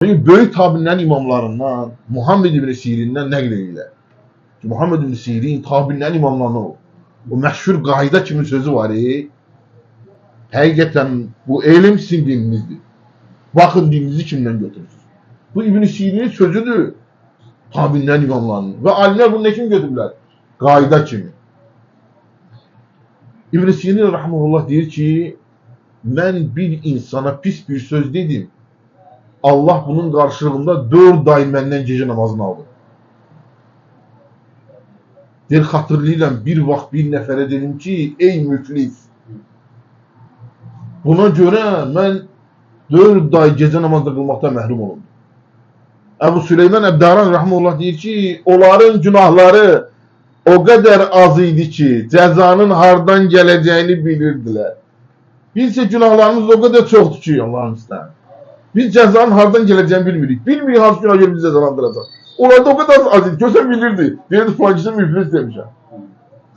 Böyük tabinlərin imamlarından Muhammed ibn Sirindən nəql edirlər. Muhammed ibn Sirin tabinlərin imamlarından olub. O məşhur qayda kimi sözü var. Həqiqətən bu elm sizin dininizdir. Baxın dininizi kimdən götürürsünüz. Bu İbn Sirinin sözüdür. Tabinlərin imamlarının. Və alimlər bunu nə kimi götürürlər? Qayda kimi. İbn Sirin rahimehullah deyir ki, mən bir insana pis bir söz dedim. Allah bunun qarşılığında 4 ay məndən gecə namazını aldı. Deyir, xatırlayıram, bir vaxt bir nəfərə dedim ki, ey müflis, buna görə mən 4 ay gecə namazı qılmaqdan məhrum olundum. Əbu Süleyman Əbdaran rahimehullah deyir ki, onların günahları o qədər az idi ki, cəzanın hardan gələcəyini bilirdilər. Biz isə günahlarımız o qədər çoxdur ki, Allahın istəyir. Biz cəzanın hardan gələcəyini bilmirik. Bilmirik hansı günah gəlib bizi cəzalandıracaq. Onlarda o qədər az idi. Görsən bilirdi. Deyirdi, filankəsə müflis demişəm.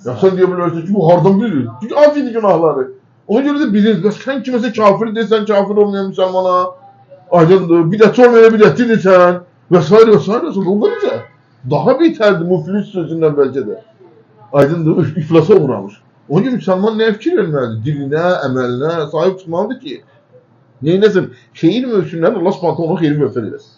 Ya sən deyə bilərsən ki, bu hardan bilir? Çünki az idi günahları. Ona görə də bilir. Bəs sən kiməsə kafir desən, kafir olmayan müsəlmana, aydındır, bidətçi olmayana bidətçidir sən və s. və s. və s. Onda necə? Daha betərdir müflis sözündən bəlkə də. Aydındır, iflasa uğramış. Ona görə müsəlman nəyə fikir verməlidir? Dilinə, əməlinə sahib çıxmalıdır ki, neynəsin? Xeyir mövsümlərində Allah Subhanahu ona xeyir müvəffəq eləsin.